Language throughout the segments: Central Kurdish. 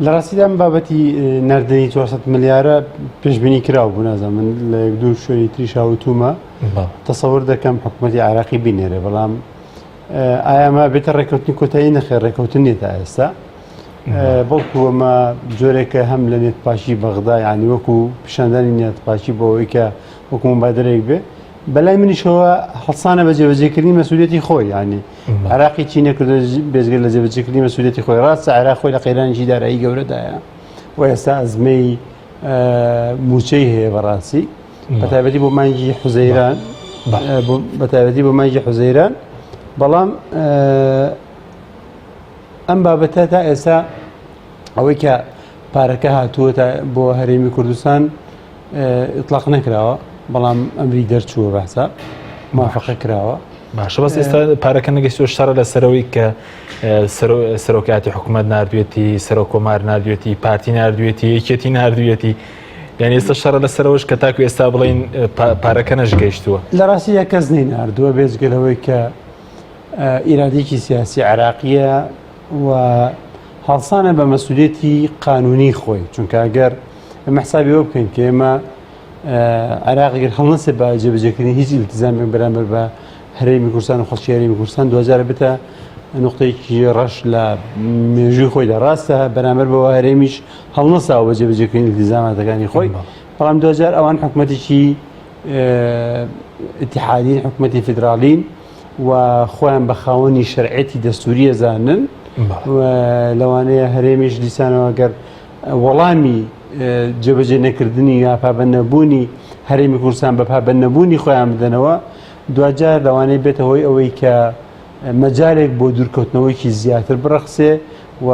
لە ڕاستیدا ئەم بابەتی ناردنی 400 ملیارە پێشبینی کراو بوو نازانم من لە یەک دوو شوێنی تریش هاوتومە تەسەور دەکەم حکوومەتی عراقی بینێرێ بەڵام ئایا ئەمە بێتە ڕێککەوتنی کۆتایی نەخێر ڕێککەوتن نیە تا ئێستا بەڵکو ئەمە جۆرێکە هەم لە نێتپاکی بەغدا یعنی وەکو پیشاندانی نێتپاکی بۆ ئەوەی کە وەکو مبادرێک بێ بەلای منیشەوە هەڵسانە بە جێبەجێکردنی مەسوولێتی خۆی ینی عراقی چی نەکردو بێزگە لە جێبەجێکردنی مەسوولێتی خۆی ڕاستە عێراق خۆی لە قەیرانێکی دارایی گەورەدایە و ئێستا ئەزمەی موچەی هەیە بەڕاستی بەتایبەتی بۆ مانگی حوزەیران بەتایبەتی بۆ مانگی حوزەیران بەڵام ئەم بابەتە تا ئێستا ئەوەی کە پارەکە هاتووە تا بۆ هەرێمی کوردستان ئیتلاق نەکراوە بەڵام ئەمری دەرچووە بەحسا موافقە کراوە. باشە بەس ئێستا پارەکە نەگەیشتووە شەڕە لەسەرەوەی کە سەرۆکاتی حکوومەت نردوێتی سەرۆک کۆمار نردوێتی پارتی نردوێتی یەکێتی نردوێتی یعنی ئێستا شەڕە لەسەرەوەش کە تاکو ئێستا بڵین پارەکە نەشگەیشتووە. لە ڕاستیدا کەس نەی ناردووە بێجگە لەوەی کە ئیرادێکی سیاسی عێراقیە و هەڵسانە بە مەسوولێتی قانونی خۆی چونکە ئەگەر ئێمە حسابی ئەوە بکەین کە ئێمە عێراق گەر هەڵنەسێ بە جێبەجێکردنی هیچ ئیلتزامێک بەرامبەر بە هەرێمی کوردستان و خەڵکی هەرێمی کوردستان دوجارە بێتە نقطەیەکی ڕەش لە مێژووی خۆیدا ڕاستە بەرامبەر بەوە هەرێمیش هەڵنەساوە بە جێبەجێکردنی ئیلتزاماتەکانی خۆی بەڵام دوجار ئەوان حکوومەتێکی ئیتحادین حکوومەتی فیدراڵین و خۆیان بە خاوەنی شەرعێتی دەستوریە زانن لەوانەیە هەرێمیش دیسانەوە گەر وەڵامی جێبەجێ نەکردنی یا پابەند نەبوونی هەرێمی کوردستان بە پابەند نەبوونی خۆیان بدەنەوە دواجار لەوانەیە بێتە هۆی ئەوەی کە مەجارێک بۆ دوورکەوتنەوەیکی زیاتر بڕەخسێ و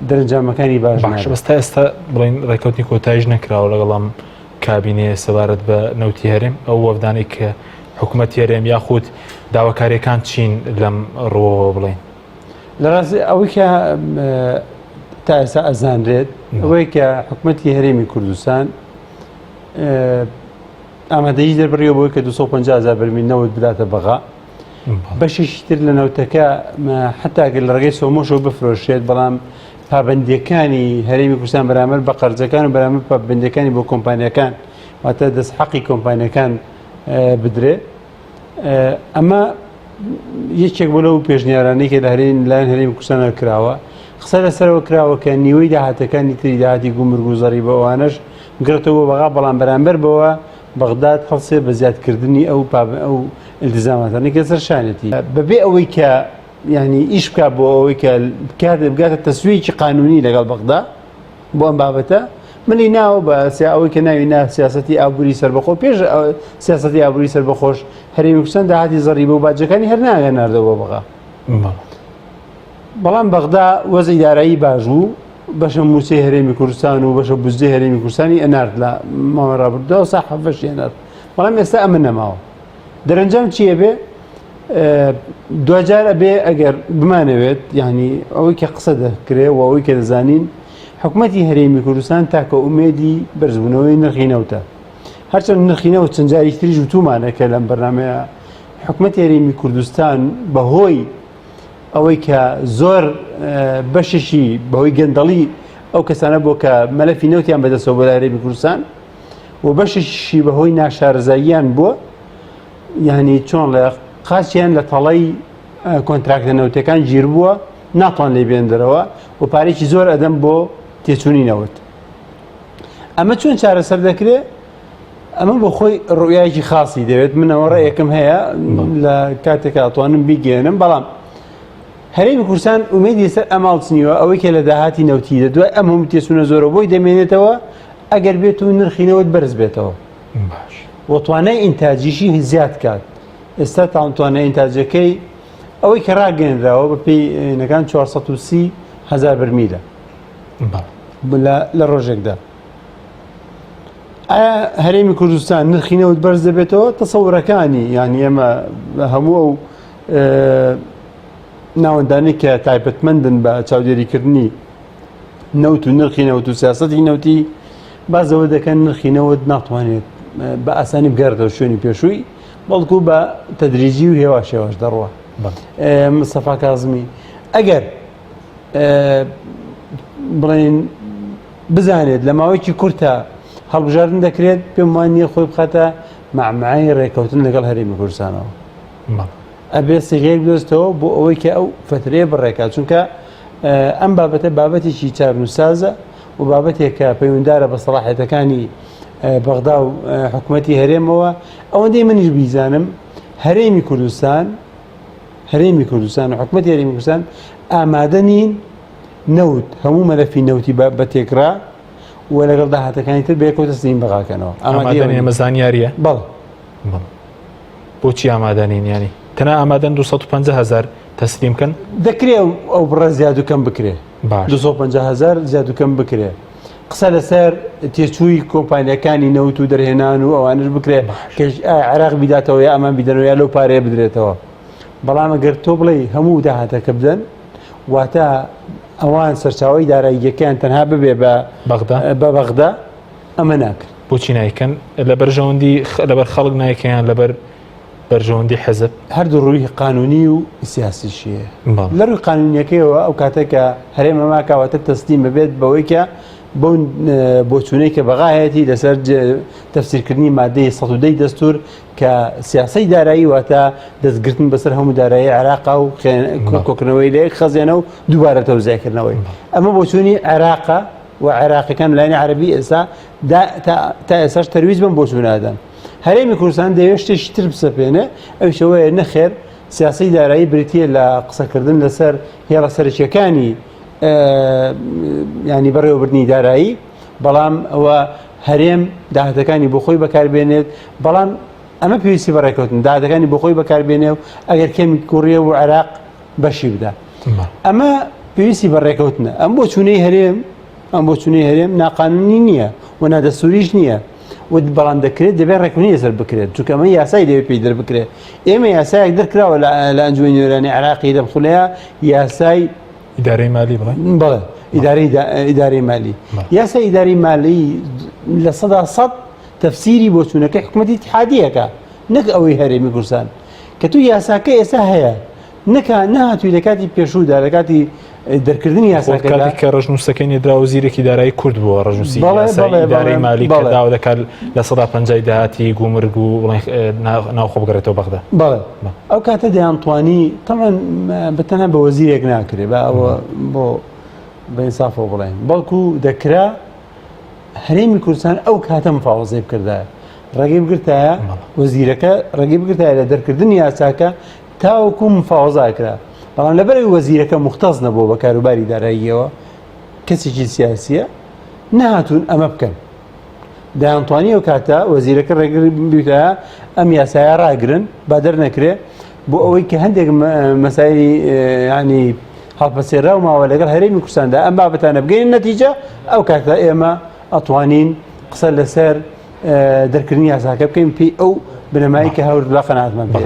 دەرەنجامەکانی باش باشە بەس تا ئێستا بڵین ڕێککەوتنی کۆتایش نەکراوە لەگەڵم کابینەیە سەبارەت بە نەوتی هەرێم ئەو وەفدانەی کە حکوومەت هەرێم یاخود داواکاریەکان چین لەم ڕووەوە بڵین لە ڕاستی ئەوەی کە تا ئێستا ئەزانرێت ئەوەی کە حکوومەتی هەرێمی کوردستان ئامادەیی دەربڕیەوە بۆی کە 250 هزار بەرمیل نەوت بداتە بەغا بەشێکی تر لە نەوتەکە حتا گەر لە ڕێگەی سۆمۆشەوە بفرۆشێت بەڵام پابندیەکانی هەرێمی کوردستان بەرامبەر بە قەرزەکان و بەرامبەر پابندەکانی بۆ کۆمپانیەکان واتە دەست حەقی کۆمپانیەکان بدرێ ئەمە یەکێک بۆ لەو پێشنیارانەی کە لە هەرێم لایەن هەرێمی کوردستانەوە کراوە قسە لەسەرەوە کراوە کە نیوەی داهاتەکانی تری داهاتی گومرگ و زەڕی بە ئەوانەش گرتەوە بۆ بەغا بەڵام بەرامبەر بەوە بەغداد هەڵسێ بە زیادکردنی ئەو ئەو التزاماتانەی کە سەر شانێتی بەبێ ئەوەی کە یعنی ئیش بکات بۆ ئەوەی کە بگاتە تەسویەکی قانونی لەگەڵ بەغدا بۆ ئەم بابەتە منی ناوە بە ئەوەی کە ناوی نا سیاستی ئابووری سەربەخۆ پێش سیاستی ئابووری سەربەخۆش هەرێمی کوردستان داهاتی زەڕیبە و باجەکانی هەر ناگە ناردەوە بەغا بەڵام بەغدا وەزعی دارایی باش بوو بەشە موچەی هەرێمی کوردستان و بەشە بودجەی هەرێمی کوردستانی ئەنارد لە ماوەی ڕابردوودا و ساحەفەشی ئەنارد بەڵام ئێستا ئەمە نەماوە دەرەنجام چییە بێ دواجار ئەبێ ئەگەر بمانەوێت یعنی ئەوەی کە قسە دەکرێ و ئەوەی کە دەزانین حکوومەتی هەرێمی کوردستان تاکە ئومێدی بەرزبوونەوەی نرخی نەوتە هەرچەند نرخی نەوت چەند جاری تریش وتومانە کە لەم بەرنمەیە حکوومەتی هەرێمی کوردستان بەهۆی ئەوەی کە زۆر بەشێکی بەهۆی گەندەڵی ئەو کەسانە بۆ کە مەلەفی نەوتیان بەدەستەوە بۆ هەرێمی کوردستان و بەشێکیشی بەهۆی ناشارەزاییان بووە یعنی چۆن لە قاچیان لە تەڵەی کۆنتراکتە نەوتەکان گیر بووە ناتوان لێ بێن دەرەوە و پارێکی زۆر ئەدەم بۆ تێچوونی نەوت ئەمە چۆن چارەسەر دەکرێت ئەمە بۆ خۆی ڕویایەکی خاصی دەوێت منەوە ڕێیەکم هەیە لە کاتێکا ئەتوانم بیگەێنم بەڵام هەرێمی کوردستان ئومێدی سەر ئەماڵ چنیوە ئەوەی کە لە داهاتی نەوتی لە دوای ئەم هەموو تێچوونە زۆرە بۆی دەمێنێتەوە ئەگەر بێت و نرخی نەوت بەرز بێتەوە باش و توانای ئینتاجیشی زیاد کات ئێستا تاوان توانای ئینتاجەکەی ئەوەی کە ڕاگەیەنراوە بە پێی نەکان 430 هزار بەرمیلە لە ڕۆژێکدا ئایا هەرێمی کوردستان نرخی نەوت بەرز دەبێتەوە تەسەورەکانی یعنی ئێمە هەموو ئەو ناوەندانی کە تایبەتمەندن بە چاودێریکردنی نەوت و نرخی نەوت و سیاسەتی نەوتی باس لەوە دەکەن نرخی نەوت ناتوانێت بە ئاسانی بگەڕێتەوە شوێنی پێشووی بەڵکو بە تەدریجی و هێواش هێواش دەڕوە مستەفا کازمی ئەگەر بڵێن بزانێت لە ماوەیەکی کورتە هەڵبژاردن دەکرێت پێم وان نییە خۆی بخاتە مەعمەعەی ڕێکەوتن لەگەڵ هەرێمی کوردستانەوە. ئەبێ سیغەیەک بدۆزێتەوە بۆ ئەوەی کە ئەو فترەیە بڕێکات چونکە ئەم بابەتە بابەتێکی چارنووسسازە و بابەتێکە پەیوەندارە بە سەڵاحێتەکانی بەغدا و حکوومەتی هەرێمەوە ئەوەندەی منیش بیزانم هەرێمی کوردستان هەرێمی کوردستان و حکوومەتی هەرێمی کوردستان ئامادە نین نەوت هەموو مەلەفی نەوتی بە تێکرا و لەگەڵ داهاتەکانی تر بەیەکەوە تەسلیم بەغاکەنەوە. ئامادە نین ئەمە زانیارییە؟ بەڵێ. بۆچی ئامادە نین یانی تەنها ئامادەن 250 هەزار تەسلیم کەن؟ دەکرێ ئەو بڕە زیاد و کەم بکرێ. باش. 250 هەزار زیاد و کەم بکرێ. قسە لەسەر تێچووی کۆمپانیەکانی نەوت و دەرهێنان و ئەوانش بکرێ کە عێراق بیداتەوە یا ئەمان بیدەنەوە یا لەو پارەیە بدرێتەوە. بەڵام ئەگەر تۆ بڵێی هەموو داهاتەکە بدەن واتە ئەوان سەرچاوی داراییەکەیان تەنها ببێ بە بەغدا بە بەغدا ئەمە ناکرد. بۆچی نایکەن؟ لەبەر بەرژەوەندی لەبەر خەڵک نایکەیان لەبەر بەرژەوەندی حزب؟ هەردوو ڕووی قانونی و سیاسیشی هەیە. لە ڕووی قانونیەکەیەوە ئەو کاتێک کە هەرێم ئەمە کاواتە تەسلیم ببێت بەوەی کە بەو بۆچوونەی کە بەغا هەیەتی لەسەر تەفسیرکردنی مادەی 110 دەستور کە سیاسەی دارایی واتە دەستگرتن بەسەر هەموو دارایی عێراقا و کۆکردنەوەی لە یەک خەزێنە و دووبارە تەوزیعکردنەوەی ئەمە بۆچوونی عێراقە و عێراقیەکان لایەنی عەرەبی ئێستا تا ئێستاش تەرویج بەم بۆچوونە ئەدەن هەرێمی کوردستان دەیەوێت شتێکی تر بسەپێنێ ئەویش ئەوەیە نەخێر سیاسەی دارایی بریتییە لە قسەکردن لەسەر هێڵە سەرەکیەکانی ینی بەڕێوەبردنی دارایی بەڵام ئەوە هەرێم داهاتەکانی بۆ خۆی بەکاربێنێت بەڵام ئەمە پێویستی بە ڕێککەوتن داهاتەکانی بۆ خۆی بەکاربێنێ و ئەگەر کەمی کوڕیە و عێراق بەشی بدا ئەمە پێویستی بە ڕێککەوتنە ئەم بۆ چوونەی هەرێم ئەم بۆ چوونەی هەرێم ناقانونی نییە و نادەستوریش نییە و بەڵام دەکرێت دەبێت ڕێککەوتنی لەسەر بکرێت چونکە ئەمە یاسای دەوێت پێی دەربکرێت ئێمە یاسایەک دەرکراوە لە ئەنجومەنی نوێنەرانی عێراقی لەم خولەیە یاسای ئیدارەی مالی بڵێ بەڵێ ئیدارەی ئیدارەی مالی یاسای ئیداری مالی 100% تەفسیری بۆچوونەکەی حکوومەتی اتحادیەکە نەک ئەوەی هەرێمی کوردستان کە تو یاساکە ئێستا هەیە نەکا نەهاتووی لە کاتی پێشوودا لە کاتی دەرکردنی یاساکەدا کاتێک کە ڕەشنووسەکەی نێردرا وەزیرێکی دارایی کورد بووە ڕەشنووسی یاسای ئیدارەی مالی کە داوا دەکات 50% داهاتی گومرگ و ناوخۆ بگەڕێتەوە بەغدا. بەڵێ ئەو کاتە دەیانتوانی تەبعەن بە تەنها بە وەزیرێک ناکرێ بە ئەوە بۆ بە ئینسافەوە بڵێن بەڵکو دەکرا هەرێمی کوردستان ئەو کاتە مفاوەزەی بکردایە ڕێگەی بگرتایە وەزیرەکە ڕێگەی بگرتایە لە دەرکردنی یاساکە تاوەکو مفاوەزە کرا بەڵام لەبەرەوەی وەزیرەکە مختص نەبووە بە کاروباری داراییەوە کەسێکی سیاسیە نەهاتوون ئەمە بکەن دەیانتوانی ئەو کاتە وەزیرەکە ڕێگر بیتایە ئەم یاسایە ڕاگرن با دەرنەکرێ بۆ ئەوەی کە هەندێک مەسایلی ینی هەڵپەسێراو ماوە لەگەڵ هەرێمی کوردستاندا ئەم بابەتانە بگەین نەتیجە ئەو کاتە ئێمە ئەتوانین قسە لەسەر دەرکردنی یاساکە بکەین پێی ئەو بنەمایی کە هەوردولا قەناعەتمان پێ.